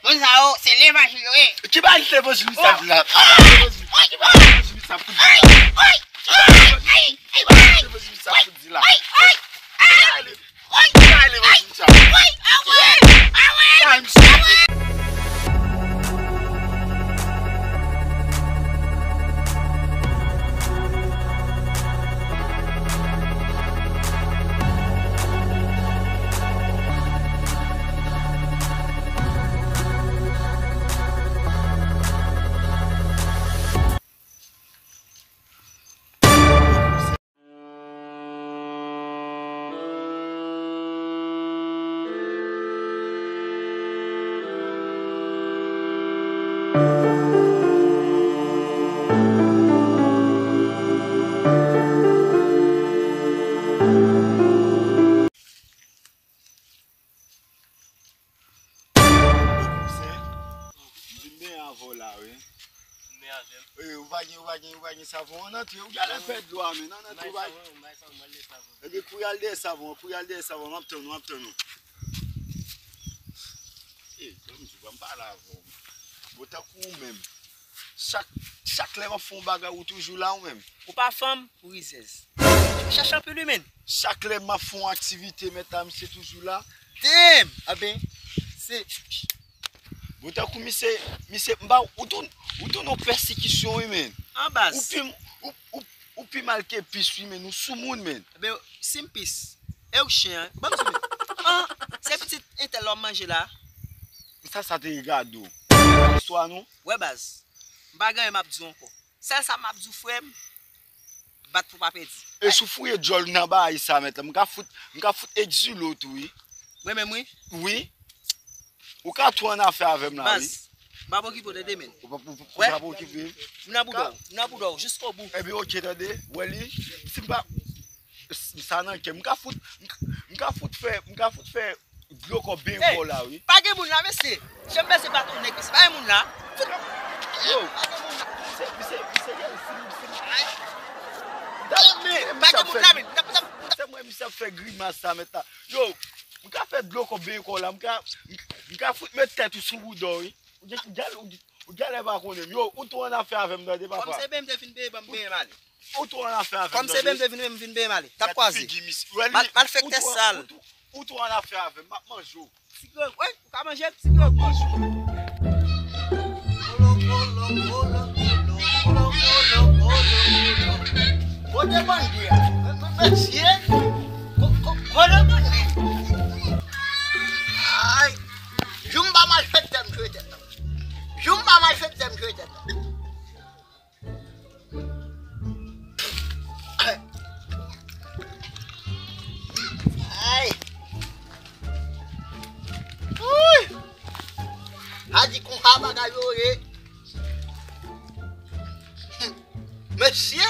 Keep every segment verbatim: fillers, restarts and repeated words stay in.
Moun sa yo, se levanjil yo ye. Ki bagay levanjil misye ap di la? Levanjil misye ap di la? Levanjil misye ap di la? Ki bagay levanjil misye ap di la? Kouzen, m vin benyen avè w la, wi. Vin benyen avè m. Wi, ou pa gen, ou pa gen, ou pa gen savon? Ann antre, ou genlè pèdi dlo a, men ann antre, ou pa... Ebyen, kouri al dèyè savon an, kouri al dèyè savon an, m ap tann ou, m ap tann ou. Ey, ban m di w, ban m pale avè w. Bon, tankou ou menm. Chak, chak lè m ap fè yon bagay, ou toujou la, ou menm. Ou pa fanm, ou rizèz. Ou chèche anpil, wi, menn. Chak lè m ap fè yon aktivite, mèt la, misye toujou la. Damn! Enben, se... Bon, tankou misye, misye, m pa, ou tounen, ou tounen yon pèsekisyon, wi, menn. An baz. Ou pi, ou, ou, ou pi mal ke pis, wi, menn. Ou soumoun, menn. Enben, si m pis, e ou chen an? Ban m di w, menn. An, se pitit entèl w ap manje la. Sa, sa te regade w. Istwa nou. Wè, baz. M pa gen anyen m ap di w ankò. Sèl sa m ap di w, frè m, bat pou w pa pèdi. E si w fouye djòl nan bagay sa, mèt la, m ka fout, m ka fout egzile w tou, wi. Mwen menm, wi. Wi. Ou ka tou annafè avè m la, wi. Baz, m p ap okipe w, tande, menn. Ou p ap, ou p ap, ou p ap okipe m. M nan bouda w, m nan bouda w, jiskobou. Ebyen, oke, tande. Wè li, si m pa, sa nan kè m. M ka fout, m ka, m ka fout fè, m ka fout fè dlo kò benyen kò w la, wi. Pa gen moun la, mesye. Janm mesye baton nèg, mesye. Pa gen moun la. Fout. Yo. Pa gen moun la. Misye, misye, misye, misye, misye. Pa gen moun la, men. Misye mwen, misye ap fè grimas sa, mèt la. Yo, m ka fè dlo kò benyen kò w la. M ka, m ka fout met tèt ou sou bouda w, wi. Ou gen, ou gen, ou gen, ou genlè pa konnen m. Yo, ou tou annafè avè m, tande, papa. Kòm se benyen m te vin benyen, ban m benyen m ale. Ou tou annafè avè m, tande. Kòm se benyen m te vin benyen, m vin benyen m ale. T ap kwaze. Figi misye. Wè li, malfektè sal. Ou tou, ou tou annafè avè m, m ap manje w. Ti grenn, wi, ou ka manje m, ti grenn. M ap manje w. Kote bandi a? Mesye, kote bandi? Ay, jou m pa malfektè m jwe tèt. Jou m pa malfektè m jwe tèt. Ay. Uy. A di konsa bagay yo ye. Mesye,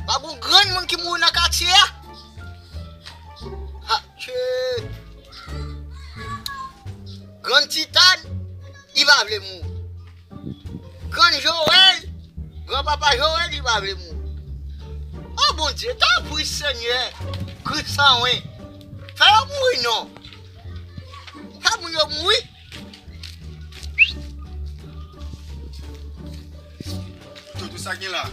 pa gon granmoun ki mouri nan katye a. Ha, tchè. Grann Titan, li pa vle mouri. Grann Joel, granpapa Joel, li pa vle mouri. O Bondye, tanpri Senyè, Kris an mwen, fè yo mouri non. Fè moun yo mouri. Toto, sa gen la?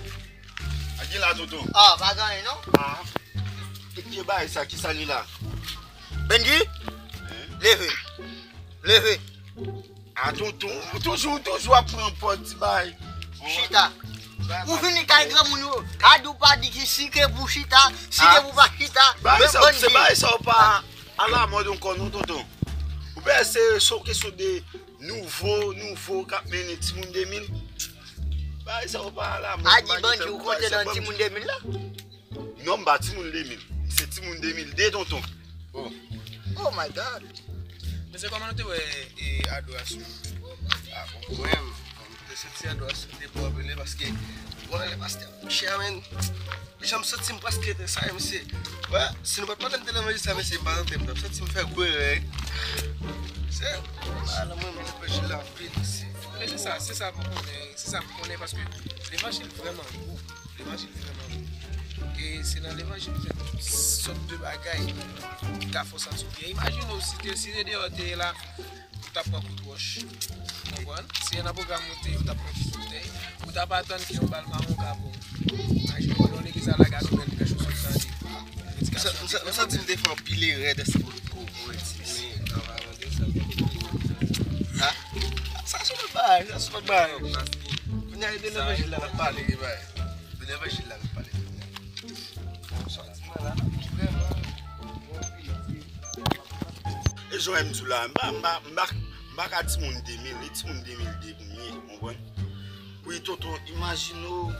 Sa gen la, Toto? Ah, pa gen anyen non. Ah. E ki bagay sa, ki sa li la? Benji, leve. Leve. A tonton, ou toujou, ou toujou ap pran pòz ti bay. Chita. Ou vini kay granmoun yo, ka di w pa di ki si ke pou chita, si ke pou pa chita. Bagay sa, se bagay sa ou pa alamòd ankò non, tonton. Ou pè se yon kesyon de nouvo, nouvo k ap mennen timoun de mil. Bagay sa ou pa alamòd. A di Bandi, ou konte nan timoun de mil la? Non, m pa timoun de mil. M se timoun de mil de, tonton. Oh. Oh my God. Mesye, kòman nou te wè, e, adorasyon? Ah, bon, mwen, m te santi adorasyon te bon anpil, paske, bon, lè pastè ap preche a, men, jan m santi m prèske te sa, mesye. Wè, si nou pa t pale m de levanjil sa, mesye, m pa nan tèt, m t ap santi m fè gwo erè. Se, ah, la, mwen, m te preche la anpil, mesye. Men se sa, se sa m konnen, se sa m konnen, paske levanjil vrèman gou. Levanjil vrèman bon. E se nan levanjil, Sòt de bagay ki ka fè w santi w byen. Imajine w si te, si te deyò te ye la, ou t ap pran kout wòch. Ou konprann? Si se nan pwogram ou te ye, ou t ap pran kout boutèy. Ou t ap atann ke yon bal mawon ka pran w. Imajine w nan yon legliz a la gazonèl, kèk chòz ou tande. M sa- m sa- m santi m te fè anpil erè deske m potko pou retirisi. Men, an palan de sa, m potko. Ha? Sa se lòt bagay, sa se lòt bagay. Kounye a, e de levanjil la n ap pale, wi, bay. De levanjil la n ap pale. Santiman la, vrèman, bon, wi. E jan m di w la, m pa, m pa, m pa, m pa ka timoun de mil, e timoun de mil de pou m ye, ou konprann? Wi, tonton, imajine w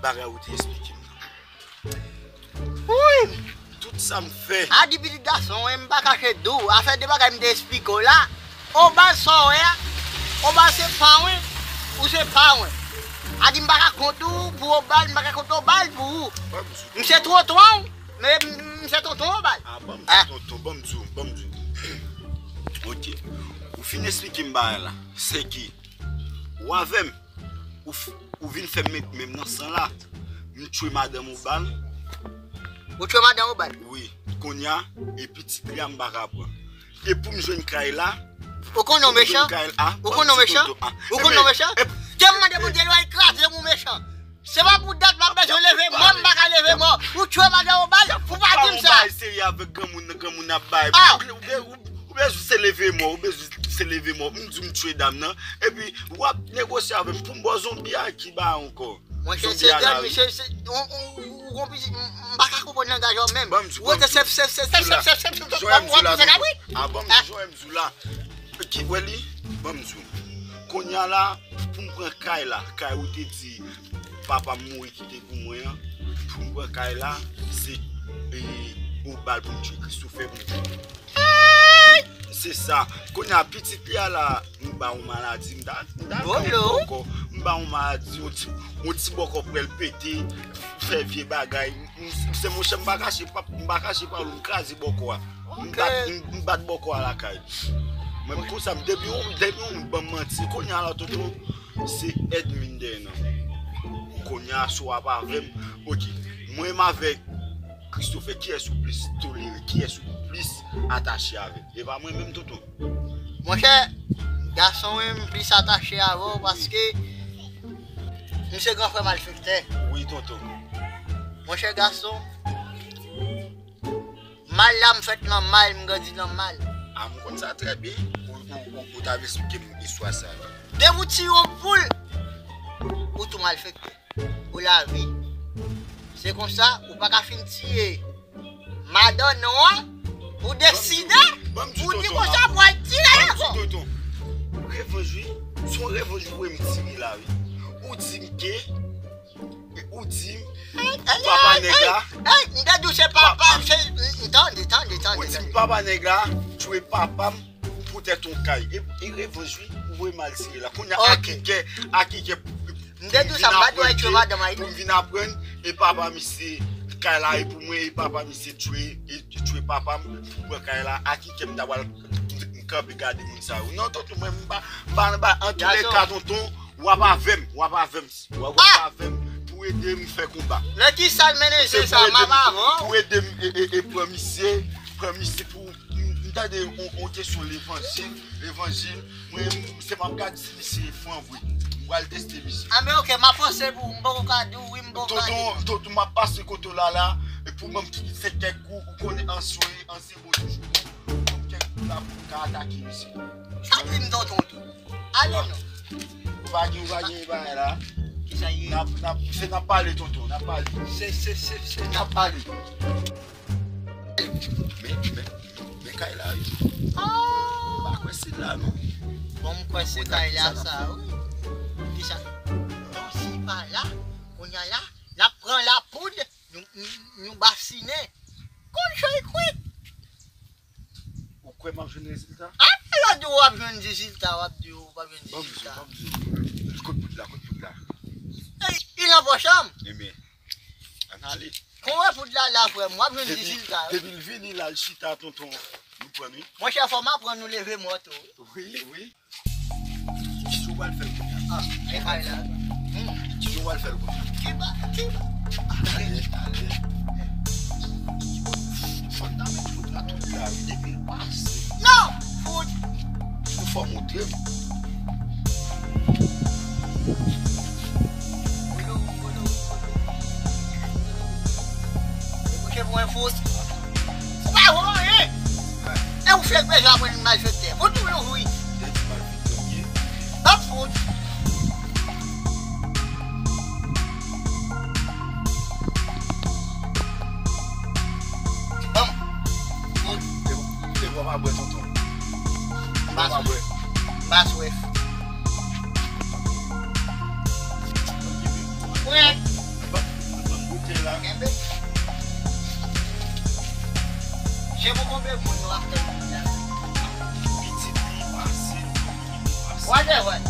bagay ou te eksplike m nan. Wi! Tout sa m fè. A di pitit gason, wi, m pa kache di w. Afè de bagay m te eksplike w la. Obal sa w wè a, Obal se pa w, ou se pa w. A di m pa ka kont ou pou Obal, m pa ka kont Obal pou ou. Ban m di w. M se twotwa w, men m, m se tonton Obal. A, ban m di w, tonton, ban m di w, ban m di w. Ok. Ou fin eksplike m bagay la. Se ki, ou avè m, ou, f- ou vin fè m met men m nan san la. M tchwe madanm Obal. Ou tchwe madanm Obal? Wi. Kounye a, e pitit li a m pa ka pran. E pou m jwenn kay la, ou konn ou mechan? Ou konn ou mechan? Ou konn ou mechan? Te m mande Bondye lwa l kraze m ou mechan. Se pa pou dat m ap bezwen leve mò, m pa ka leve mò. Ou tchwe madanm Obal, ou pa di m sa. Ou bay seri avèk granmoun nan, granmoun ap bay. Ou, ou, ou, ou bezwen se leve mò, ou bezwen se leve mò. M di w m tchwe dam nan. Epi w ap negosye avè m pou m ba w zonbi a ki ba ankò. Monchè, se granmoun, se, se, ou, ou, ou, ou gon pitit, m, m pa ka konprann langaj ou menm. Ou rete sèf, sèf, sèf, sèf, sèf, sèf, sèf, sèf, w ap pouse kabrit. A, ban m di w, m di w la. Ki wè li? Ban m di w. Kounye a la, pou m pran kay la, kay ou te di papa m mouri kite pou mwen an, pou m pran kay la, se, e, Obal pou m tchwe, Christopher pou m tchwe. Se sa. Kounye a, pitit li a la, m ba yon maladi, m ta, m ta fè yon bòkò. M ba yon maladi, yon ti, yon ti bòkò prèl pete, fè vye bagay. M, m, se monchè, m pa kache, pa- m pa kache pa ou, m kraze bòkò a. M bat, m, m bat bòkò a lakay. Mwen, m konsa, m depi yon, depi yon moun ban m manti. Kounye a la, tonton, se Edmin dèyè non. Kounye a, si w ap avè m, ok. Mwen, m avèk Christopher, kiyès ou plis tolere, kiyès ou plis atache avè l? E pa mwen menm, tonton. Monchè, gason, wi, m plis atache avè w paske m se gran frè malfektè. Wi, tonton. Monchè, gason, mal la, m fèt nan mal, m grandi nan mal. A, m konn sa trè byen. Ou, ou, ou, ou t ap eksplike m istwa sa a. Depi w tiye yon poul, ou tou malfektè. Ou lave. Se konsa, ou pa ka fin tiye madanm non an, ou deside, ou di konsa pou al tire l ankò. Revanj, wi. Se yon revanj ou voye m tire la, wi. Ou di m ke, ou di m, papa nèg la. Ey, m te di w se papa, m se, m, tande, tande, tande. Ou di m papa nèg la tchwe papa m poutèt yon kay. E, e revanj, wi, ou voye m al tire la. Kounye a, a ki kè, a ki kè M te di w sa, m pa dwe tchwe madanm Ayiti. Pou m vin aprann, e papa misye, kay la e pou mwen, e papa misye tchwe, e tchwe papa m pou pran kay la, a ki kè m ta pral kanpe gade moun sa yo? Non, tonton, mwen, m pa, m pa, m pa, antouleka, tonton, w ap avè m, w ap avè m, w ap, w ap avè m pou ede m fè konba. Nan ki sa l mennen je sa, m ap avè w. Pou ede m, e, e, e pran misye, pran misye pou M, m tande yon, yon kesyon levanjil, levanjil. Mwen, m, se m ap gade si misye fran vre. M pral teste misye. A, men ok, m ap panse pou ou, m poko ka di w wi, m poko ka di w non. Tonton, tonton, m ap pase kote w la la, e pou mwen, m fè kèk kou, ou konnen an swe, an se bon toujou. Ban m kèk kou la pou m ka atake misye. Sa di m tonton tou. Ale non. Ou pa gen, ou pa gen bagay la. Kisa ye? N ap, n ap, se n ap pale, tonton, n ap pale. Se, se, se, se n ap pale. Men, men, men kay la, wi. M pa kwè se la, non. Bon, m kwè se kay la sa, wi. Kisa? Non, si pa la, kounye a la, n ap pran lapoud, nou, nou, nou basinen. Konn chay kwit. Ou kwè m ap jwenn rezilta? A, lè w di w ap jwenn rezilta, w ap di w p ap jwenn rezilta. Ban m di w, ban m di w. Kot poud la, kot poud la? Ey, li nan pòch an m. Ebyen, ann ale. Kon wè poud la la, frè m, w ap jwenn rezilta wi. Depi l vini la, l chita, tonton, nou pran wi. Monchè, fò m aprann nou leve mò tou. Wi, wi. Kisa w pral fè l kounye a? A, e kay la. Hmm. Kisa w pral fè l kounye a? Kiba, kiba. Talè, talè. Fò n ta met fout la tout la, wi, depi l pase. Non! Fout! Nou fò montre m. Ou pa wè anyen. E ou fèk bezwen aprann malfektè. Fout ou yon wi. Lè di malfektè m ye. Ap fout. Ban m. Fout. E w, e w pa bwè, tonton. M pa bwè. M pa swèf. Wè. Ban m goute la. Kenbe. Je pou konbe moun nou ap fè moun la. Pitit li pase, li pase. Wate, wate.